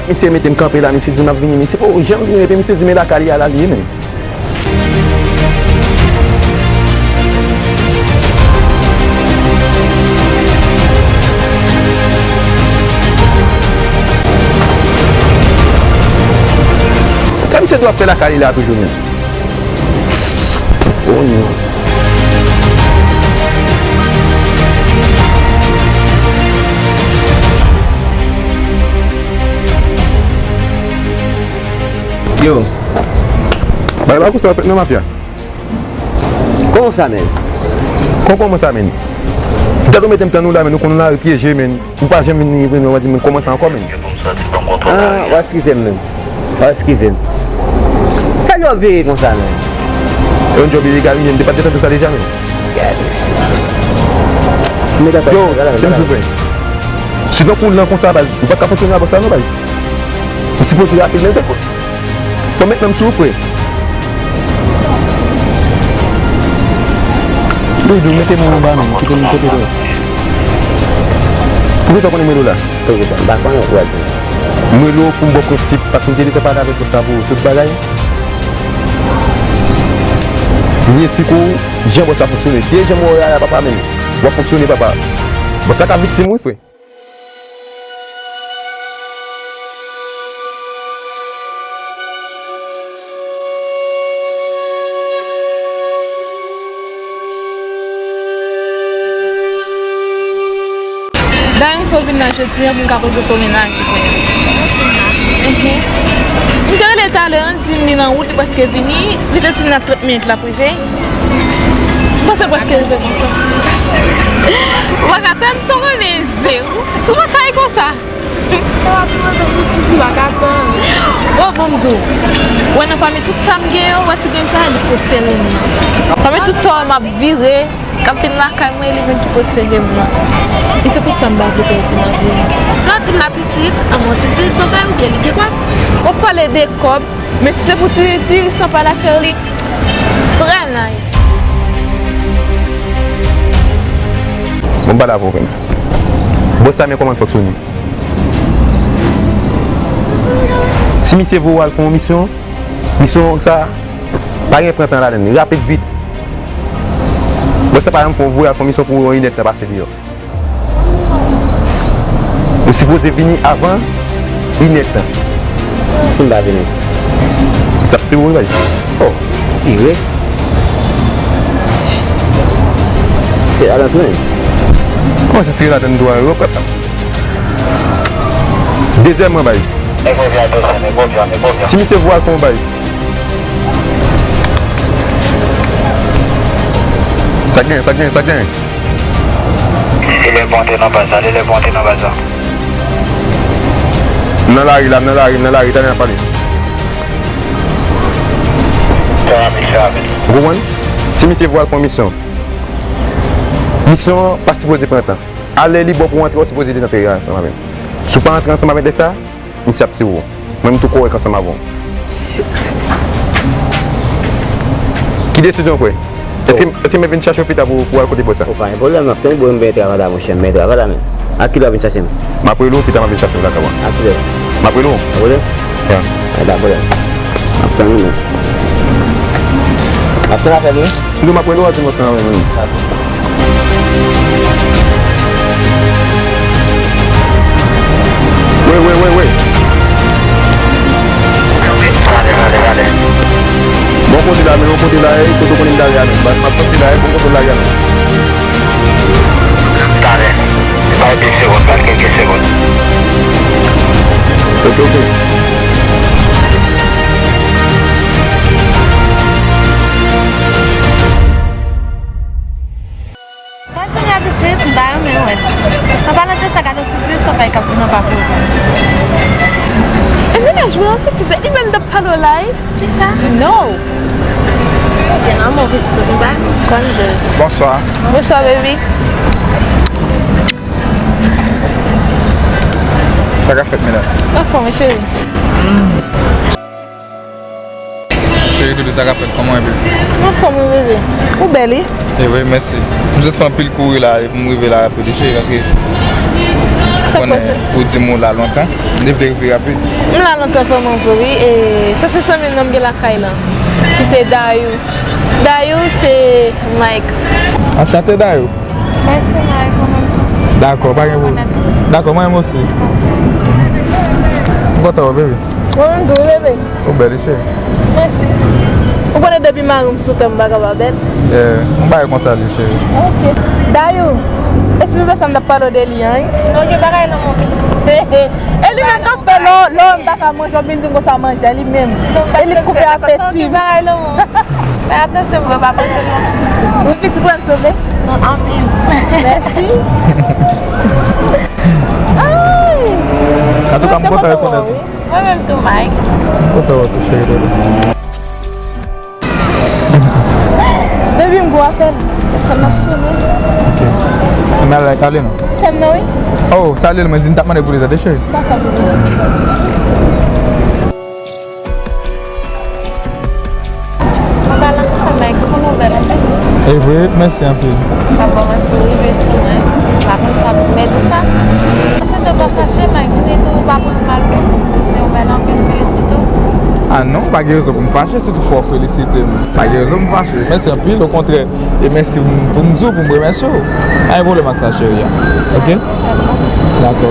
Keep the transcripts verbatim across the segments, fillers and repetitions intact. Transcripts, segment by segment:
Misye mete m kanpe la, misye di m ap vini, misye, oh, jan m vin rete, misye di men lakay li a la li ye menm. Sa misye dwe ap fè lakay li la toujou menm? Oh non. Yo. Bay la konsa w fèt nan mafya. Kòman sa menm? Kòman, kòman sa menm? Gade w mete m tann ou la menm, ou konn lari pyeje menm. Ou pa janm vin ni premye w ap di m kòman sa ankò menm. Ah, w a eskize m menm. W a eskize m. Sa yo ap veye konsa menm? Yon djòb ilegal li ye, m te pa t tande sa deja menm. Gade sa. Yo, tande m soufle. Si nan kou w lan konsa baz, ou pa ka fonksyone a bòs la non baz. Ou sipoze rapid menm. Fò met nan m sou ou, frè. Doudou, mete men w anba men, kite m kote w. Poukisa w konnen m rele w la? Poukisa? M pa konnen ou pral di m. M rele w pou m ba w prensip, paske m te gentan pale avèk bòs la pou tout bagay. Li eksplike w jan bòs la fonksyone. Si e jan m wè w la, papa menm, w ap fonksyone, papa. Bòs la ka viktim, wi, frè. Dayè, m fè w vin la jodi a pou m ka prezante w mennaj mwen. Enhen. M te rele talè a, l di m li nan wout, li prèske vini. Li te di m nan trant minit l ap rive. M panse l prèske rive konsa. Ou pa ka tann, tonton renmen zen. Ou, ou pa ka konsa. Ou pa ka tann. Bon, bon, m di w. Wè, nan pami tout sa m gen yo, wè ti grenn sa a, li prefere m nan. Pami tout sa w wè m ap vire, k ap vin lakay mwen, li menm ki prefere m nan. E se tout sa m pa vle pèdi nan vi m. Sa w di m la pitit, an, bon, ti diri san pay oubyen li gen kòb? W ap pale de kòb, men si se pou ti diri san pay la, cheri, trè nice. Bon, m pale avè w, frè m. Bòs la, men kòman l fonksyone. Si misye voye w al fè yon misyon, misyon sa pa gen pran tan ladan l, li rapid vit. Bòs la pa janm fè w voye al fè yon misyon pou yon inèdtan pase deyò. Ou sipoze vini avan inèdtan. Si m pa vini? Sa ap tire w, wi, baz. Oh, tire? Se ladan tou menm. Kòman se tire ladan tou a? Dezyèmman, baz. Si misye voye al fè yon baz. Sa gen, sa gen, sa gen. Li lè pou antre nan baz la, li lè pou antre nan baz la. M nan lari la, m nan lari, m nan lari, talè n ap pale. Fè rapid, fè rapid. Ou konprann? Si misye voye al fè yon misyon, misyon an pa sipoze pran tan. A lè li bon pou antre, ou sipoze deja antre ansanm avè l. Si w pa antre ansanm avè l lè sa, misye ap tire w. Mwen, m tou kòrèk ansanm avè w. Shit. Ki desizyon w fè? Èske, èske m vin chache w pita pou, pou w al kote bòs la? O, pa gen pwoblèm, m ap tann, bro, m gen travay la, monchè, m gen travay la, men. A kilè w ap vin chache m? M ap rele w, pita m ap vin chache w lakay ou a. A kilè? M ap rele w. Pa pwoblèm? Ya. A, pa pwoblèm. M ap tann ou, men. M ap tann apèl ou, wi. Tou m ap rele w, a di m ap tann avè mwen. Wi, wi, wi, wi. Bon kote la, men bon kote la, e, kote w konnen m ta ale a, men. M ap soti la, e, bon kote w lage a, men. Talè. Bay de segonn, bay kèlke segonn. Ok, ok. Sa ti gen pitit, m ta renmen wè l. An palan de sa, gade yon ti diri san pay k ap vin anba pou ou. E mennaj mwen an pitit, li menm t ap pale w la, wi. Kisa? No. Gen lanmou pitit ou konprann? Konn jis. Bonswa. Bonswa, baby. Sa k ap fèt, medam? Anfòm, cheri. Cheri doudou, sa k ap fèt? Kòman w ye, bebe? Anfòm, wi, bebe. Ou bèl, wi. E wi, mèsi. M sot fè anpil kouri la, epi m rive la rapid, wi, cheri, paske Konnen ou di m ou la lontan, m te vle rive rapid. M la lontan vrèman vre, wi. E sa se zanmi m nan m gen lakay lan, ki se Dayou. Dayou se Mike. Anchante, Dayou. Mèsi, Mike, ou menm tou. Dakò, pa gen pwoblèm. Dakò, mwen menm osi. M kontan wè w, baby. Mwen menm tou, wi, baby. Ou bèl, wi, cheri. Mèsi. Ou konnen depi mari m sou kè m pa ka pa bèl. Yeah, m bay konsa li, cheri. Ok. Dayou, e ti bebe sa m t ap pale w de li an, wi? Non, gen bagay nan men w, pitit. E li menm k ap fè lò, lò m pa ka manje, w vin di m konsa manje, li menm. E li k koupe apeti m. Fè atansyon, bro, pa manje non. Wi, pitit, pran sove. Non, anpil. Mèsi. Ay! Antouka, m kontan rekonèt ou. Mwen menm tou, Mike. M kontan wè w tou, cheri, bebe. Baby, m gwo apèl. Telefòn nan sonnen. Ok. Men al like ale non. Sè m nan, wi. Oh, salye l, mwen di m t ap mande pou li tande, cheri. Dakò, baby. Mwen pa nan konsa, Mike, ou konn ou bèl anpil. E vre, mèsi anpil. M pa ba w manti, ou rive sou mwen. M pa konn sa pou m di sa. Ensuite, ou pa fache, Mike, ou di tou ou pa pou di mal de mwen. Men ou bèl anpil, m felisite w. Ah non, pa gen rezon pou m fache, si toutfwa w felisite m. Pa gen rezon pou m fache. Mèsi anpil, okontrè. E mèsi pou m, pou m di w, pou m remèsye w. Pa gen pwoblèm ak sa, cheri a. Ok? Dakò.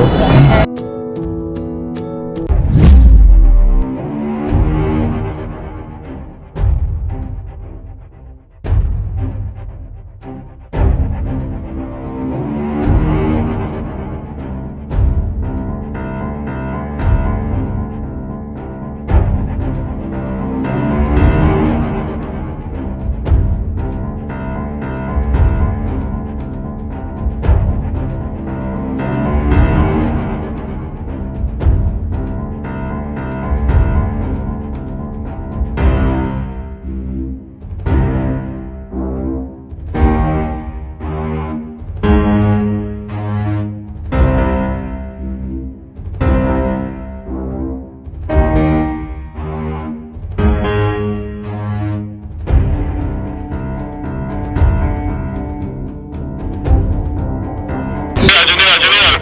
Jeneral, jeneral, jeneral.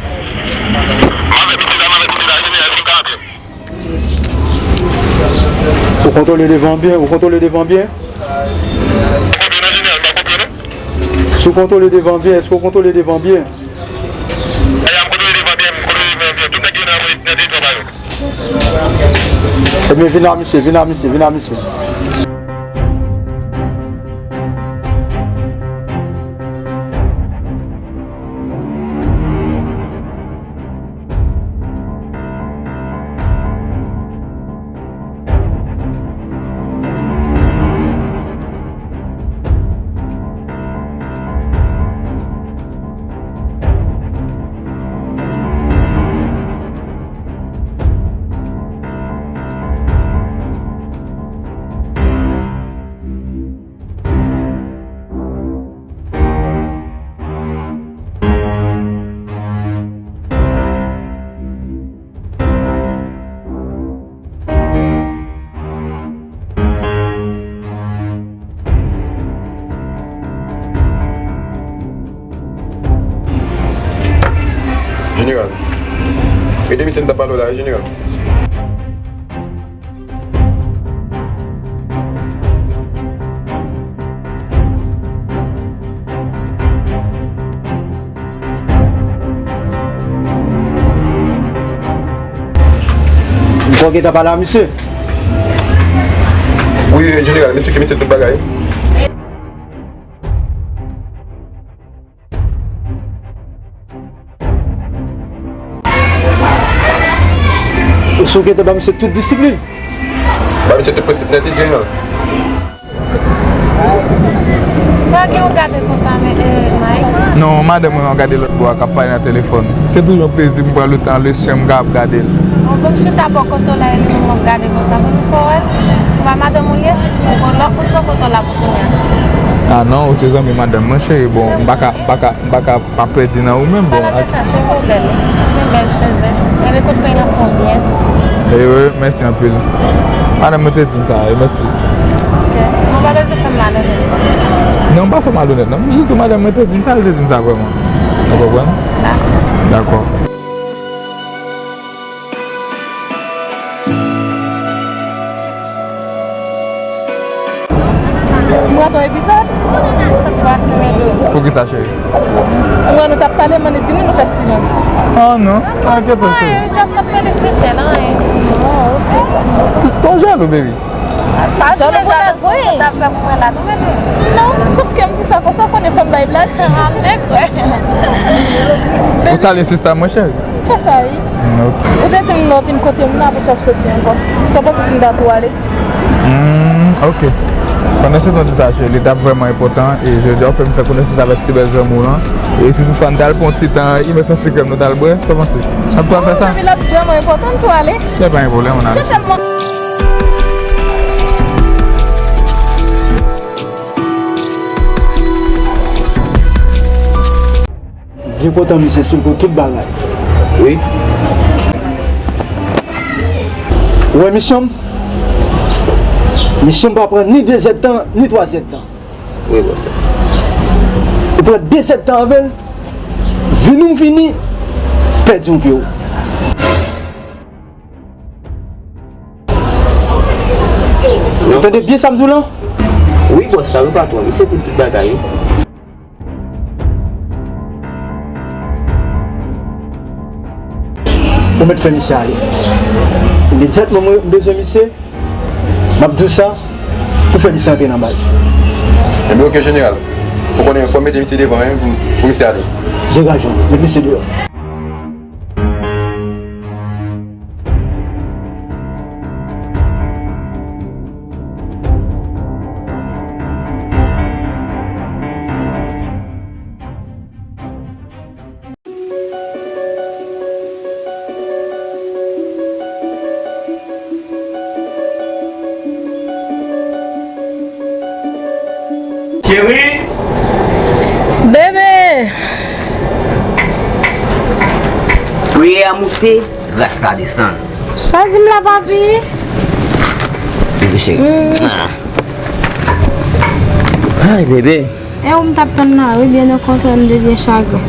M avèk misye la, m avèk misye la, jeneral, si w ka antre. Ou kontwole devan byen, ou kontwole devan byen. Ou konprann, jeneral, m pa konprann. Si w kontwole devan byen, èske w kontwole devan byen? Aya, m kontwole devan byen, m kontwole devan byen. Tout nèg yo nan, nan teritwa pa yo. Ebyen, vin a misye, vin a misye, vin a misye. Jeneral, ede misye m t ap pale w la, wi, jeneral. Ou gentan pale a misye? Wi, jeneral, m esplike misye tout bagay. Ou sou gentan ba misye tout disiplin? Ba misye tout prensip nèt, wi, jeneral. Sa gen w gade konsa, men, eh, Mike? Non, madanm mwen ap gade lòt bò a k ap pale nan telefòn. Se toujou yon plezi pou m pran letan, leson m ka ap gade l. Bon, pou m chita bò kote w la, e li menm w ap gade konsa, pou nou fè w wè, ou pa madanm ou l ye, ou lòk moun bò kote w la pou kounye a. Ah non, ou se zanmi madanm mwen, cheri, bon, m pa ka, m pa ka, m pa ka pa pèdi nan ou menm, bon. Palan de sa, cheve w bèl, wi. Ou gen bèl cheve. Epi kout peny nan fè w byen tou. E wi, mèsi anpil. Madanm mwen te di m sa, e mèsi. Ok. Mwen pa bezwen fè m malonèt. Non, m pa fè malonèt, non. Jis tou madanm mwen te di m sa, l te di m sa vrèman. Ou konprann? Dakò. Dakò. M rate yon epizòd? Sa k pase, Melo? Poukisa, cheri? M wè nou t ap pale, m annik vini, nou fè silans. Ah non, enkyete w, cheri. Just ap felisite l, hein. Oh, ok. Twò jalou, baby. Pa vle jalou, wi. Sa w t ap fè pou mwen la, nou mete. Non, sòf ke m di sa konsa, w konnen fò m bay blag. Ah, m te kwè. Ou salye sista mwen, cheri? Fè sa, wi. Mm, ok. Ou te di m lè w vin kote m nan, apre sa w soti ankò. Sa w panse si m ta tou ale? Hmm, ok. Pandan se tan di sa, cheri, li t ap vrèman enpòtan, e jodi a w fè m fè konesans avèk ti bèl zanmi w lan. E si toutfwa n t al pran yon ti tan, e mwen santi krèm nou t al bwè, sa w panse? N ap tou al fè sa? Wi, l ap vrèman enpòtan, n tou ale. Y a pa yon pwoblèm, ann ale. Totalman. Byen kontan misye esplike w tout bagay. Wi. Ou wè misyon m? Misyon m pa pran ni de zèdtan, ni twa zèdtan. Wi, bòs. Ou pran de zèdtan avè l, vini m vini, pèdi yon pye w. Ou tande byen sa m di w lan? Wi, bòs, sa wi, patwon. Misye di tout bagay, wi. Ou mèt fè misye ale. Imedyatman mwen, m bezwen misye, m ap di w sa, pou fè misye antre nan baz. Ebyen, ok, jeneral. Ou konnen, fò m mete misye devan, wi, pou, pou misye ale. Degaje w, met misye deyò. Cheri! Bebe! Priyè a moute, gras la desann. Sa w di m la, papi? Bizou, cheri. Mm. Ah. Ay, bebe. E ou m t ap tann la, wi, byen okontrè, m te byen chagren.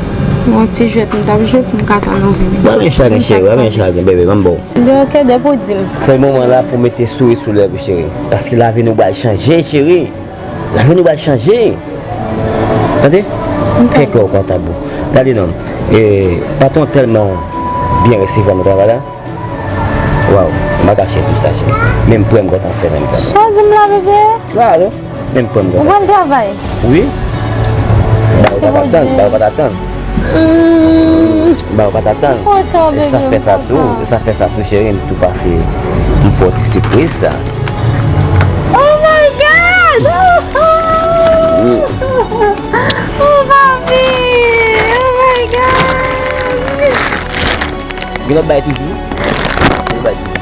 Yon ti jwèt m t ap jwe pou m ka tann ou vini. Pa byen chagren, cheri, pa byen chagren, bebe, ban m ba w. Byen, ok, depi w di m. Se moman la pou mete souri sou lèv ou, cheri. Paske lavi nou pral chanje, cheri. Lavi nou pral chanje. Tande? Fè kè w kontan pou. Gade non. E, patwon tèlman byen resevwa nou travay la. Waw, m pa kache tou sa, cheri. Menm prè m kontan fè menm. Sa w di m la, bebe? Klaro. Menm prè m kontan. Ou pral travay? Wi. Ba ou pa t atann, ba ou pa t atann. Mm. Ba ou pa t atann. Kontan, bebe, m kontan. E sa fè sa tou, e sa fè sa tou, cheri, m tou pase, m fè w ti sipriz sa. Oh my God! Oh, papi! Oh my God! Gen lòt bagay toujou? Gen lòt bagay toujou.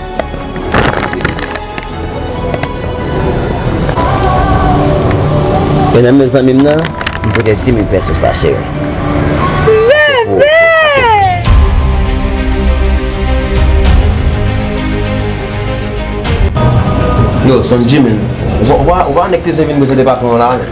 E nan men zanmi m nan, m pote di mil pèso sa, cheri. Bebe! Yo, Sonji, men. Ou pa, ou pa, ou pa nèg te vin prezante patwon an la, men.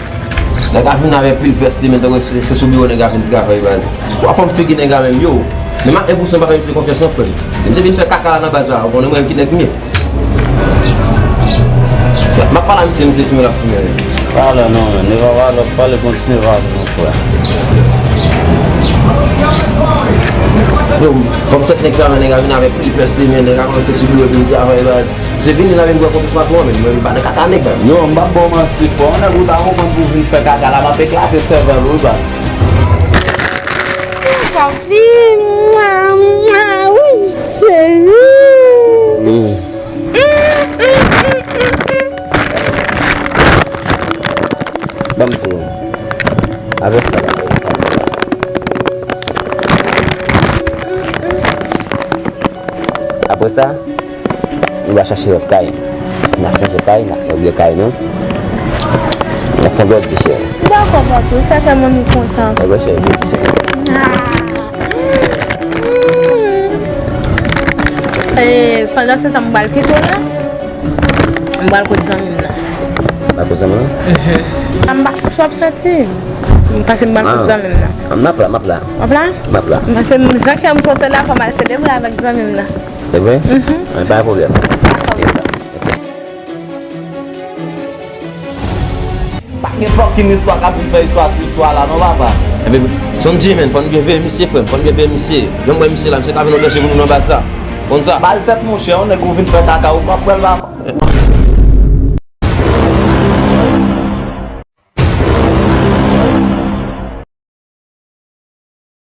Nèg la vin avèk pil vès li, men, tankou se, se sou biwo nèg la vin travay, baz. Ou pa fè m figi nèg la menm, yo. Menm a en pou san m pa fè misye konfyans non, frè m. Si misye vin fè kaka la nan baz la, ou konnen mwen ki nèg m ye. M ap pale a misye, misye fimen l ap fimen. Pale non, men, nèg la pale, pale, kontinye pale non, frè. Yo, fòk tèt nèg sa, men, nèg la vin avèk pil vès li, men, nèg la konnen se sou biwo l vin travay, baz. Se vini la vin pran konfyans patwon an, men mwen m pa nan kaka nèg, baz. Yo, m p ap ba w manti, frè. Yon nèg ou ta konprann pou vin fè kaka la, m ap eklate sèvèl ou, baz. Papi, mwa, mwa, wi, cheri. Ban m tou. Apre sa, apre sa, nou va chache lòt kay. N a chanje kay, n a meble kay nou. N a fè lòt vi, cheri. Dakò, papi, sa tèlman nou kontan. Dakò, cheri, mèsi, cheri. Ah. E, pandan se tan, m pral kite w la. M pral kot zanmi m nan. Pral kot zanmi w lan? Mhm. M pa sou ap soti. Paske m pral kot zanmi m nan. Ah, m ap la, m ap la. W ap la? M ap la. Paske m, jan kè m kontan la, fò m al selebre avèk zanmi m nan. Se vre? Mhm. An, pa gen pwoblèm. Dakò. Ok. Gen fucking istwa k ap vin fè istwa sou istwa la non papa. Ebyen, Sondji menn, fò n byen veye misye frè m, fò n byen veye misye. Jan m wè misye la, misye ka vin yon danje pou nou nan baz sa. Konn sa. Bal tèt monchè, yon nèg ou vin fè kaka ou p ap pran l papa.